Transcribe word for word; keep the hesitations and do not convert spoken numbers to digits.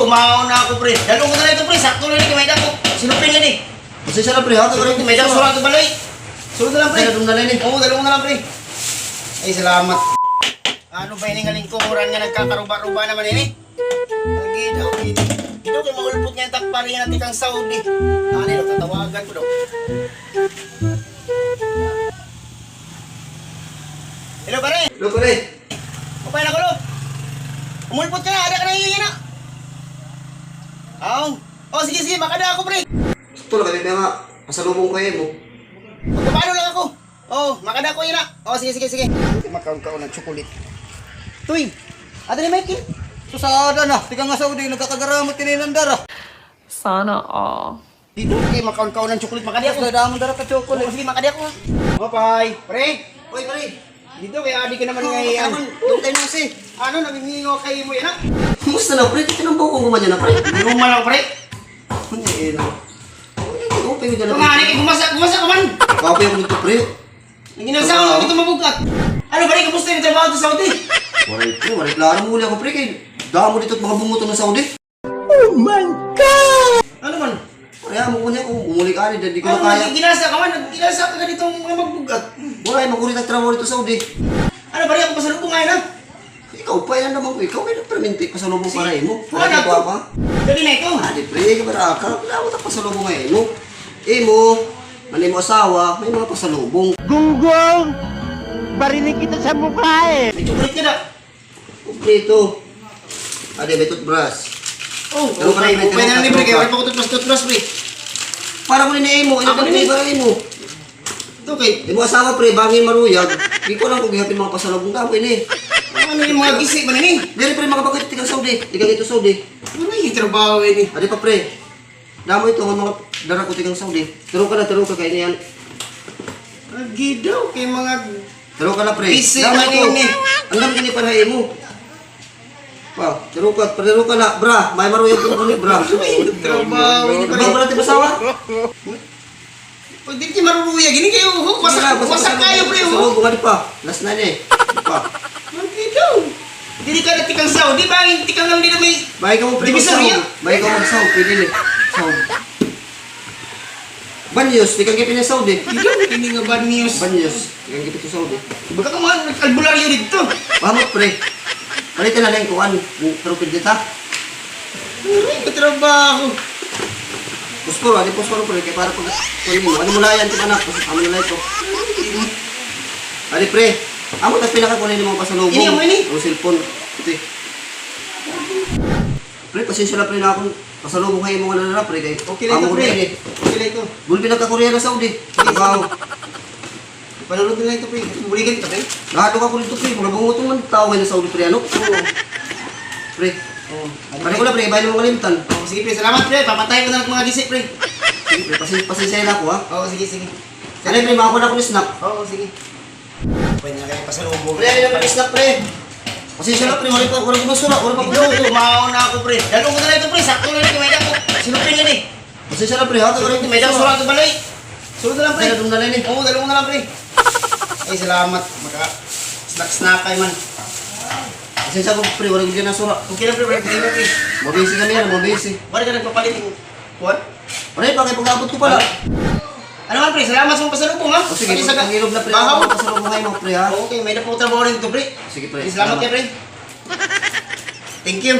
Kumaon na ako, pre. Dalo ko na lang ito, pre. Sakto na ini, may dako. Sinupin na ini. Pasensya na, pre, ha? Sulod, may dako, sulod, balay. Sulod na lang, pre. Dalo na lang ini. Oo, dalo na lang, pre. Ay, salamat. Ano ba ini nga lingkuran nga nagkakaruba-ruba naman ini? Lagi daw, eh. Ito kay maulpot nga yung takpari na tikang Saudi. Ano yun, tatawagan ko daw. Hello, pare. Hello, pare. Upay na ko, lo. Umulpot ka na, ada ka na yun, yun, ah. Aw. Oh, sige, sige, makada ako, pre. Sakto na kami nga pasalubong ko imo. Magpapalo lang ako. Oh, makada ko, yun, ah. Oh, sige, sige, sige. Makaon-kaon ng tsokolate. Tuy, ada ni Michael. Susada na, tikang nga Saudi, nagkakagaramot kininan dara. Sana all. Dito kay makaon-kaon ng tsokolate, makadi ako. Damo dara ka tsokolate. Oo, sige, makadi ako. Mapay, pre. Oy, pre. Dito kay adi ka naman. Oo, ngay-an. Long time no see. Ano, namingaw kay mo yan, ah? Kumusta na, pre? Tinambaw ko man yan, pre. Normal lang, pre. Ano yan, ah? Ano yan, okay, dyan, pre. Gumasa, gumasa ka man. Kapoy ako dito, pre. Ang ginasa ko, ito mabug-at. Ano, pre, kumusta yung trabaho sa Saudi? Waray, pre, waray klaro, muli ako, pre, kay damo dito mga bungot ng Saudi. Oh my God! Ano man? Kaya mo kunya kung bumuli ka, di, di ko na kaya. Ano, ginasa ka man, ginasa ka ganito ang mga magbugat. Wala, ay, makuri na trabaho dito sa Saudi. Ano, pare, ako pasalubong ngayon, ha? Ikaw pa, yan naman ko. Ikaw, may perminti, pasalubong para imo. Kuha na ito. Dali na ito. Ah, di, pre, ka para ka. Wala ako ta pasalubong ngayon, no? Imo, man imo asawa, may mga pasalubong. Gunggong! Barinig kita sa mukha, eh! May chocolate ka na. Kompleto. Adi, may toothbrush. Oh, okay. Pero okay na ni, pre, kay wala pa ko toothbrush, toothbrush, pre. Para ko ni imo, ina ko ni, para imo. Ito kay imo asawa, pre, bangin maruyag. Di ko lang kung gihapin mga pasalubong ka mo ini. Ano yung mga gisi man ini? Diri, pre, mga bagoy tikang Saudi. Tikang ito Saudi. Ano yung trabaho ini? Adi pa, pre. Damo ito, mga dara ko tikang Saudi. Tiro ka na, tiro ka, kay niyan. Agi daw, kay mga Tiro ka na, pre. Busy man ini. Damo ito. Ang dami ini para imo. Pa, tiro ka, tiro ka na, bra. May maruyag ko ni, bra. Trabaho ini, pre. Bra, bra, ti pasawa. Pag di ti maruyag ini kayo, ho, wasak, wasak kayo, pre, ho. Pasalubong, adi pa. Last na ni. Pa. Ang ito. Diri ka na tikang Saudi, bangin tikang lang diri may. Bahay ka mo, pre, Divisoria. Bahay ka mo, Saudi, pwede ni. Saudi. Banyos, tikang gipin ni Saudi. Ikaw, ini nga banyos. Banyos, tikang gipin ni Saudi. Baga ka man, nag-albularyo dito. Pamot, pre. Palitan na lang kuan, pero pwede ta. Ay, katrabaho. Posporo, adi posporo, pre, kay para pag, ano mo, ano mo layan, ti anak, amo na lang ito. Adi, pre, amo tas pinakakunin mo pasalubong. Ini, amo ini? Ang cellphone. Ito, eh. Pre, pasensya na, pre, na akong pasalubong kayo mga nana, pre, kay okay lang ito, pre. Okay lang ito. Gulpi nagkakorea na Saudi. Wow. Panulog na lang ito, pre. Buligan ka, pre. Nahadlok ako dito, pre. Mga bungot man tao ngayon sa Saudi, pre, ano? Oo. Pre. Oo. Pare ko na, pre. Bayan mo kalimtan. Oo, sige, pre. Salamat, pre. Papatay ko na lang mga gisi, pre. Sige, pre. Pasi-, pasensya na ako, ha? Oo, sige, sige. Ano, pre? Makakuha na ako ng snack. Oo, sige. Pwede na kayo pasalubong. Pre, ano yung snack, pre? Pasensya na, pre. Wala pa, wala pa masura. Wala pa. Ito, kumaon na ako, pre. Dalo ko na lang ito, pre. Sakto na lang ito. May dako. Sinupin na ni. Pasensya na, pre, ha? May dako, sura ito, balay. Sulod na lang, pre. Dalo na lang, eh. Oo, dalo ko na lang, pre. Ay, salamat. Maka-snack-snack kayo man. Pasensya ko, pre. Wala ko dyan ang sura. Okay lang, pre. Wala ko dyan, pre. Mabisi kami yan, mabisi. Wala ka nagpapalit yung kuwan? Pre, pakipag-abot ko pala. Ano man, pre? Salamat sa mga pasalubong, ha? O, sige, pati sa pag-ilog na, pre. Bahaw. Pasalubong kayo, pre, ha? Okay, may na po trabaho rin ito, pre. Sige, pre. Salamat kayo, pre. Thank you.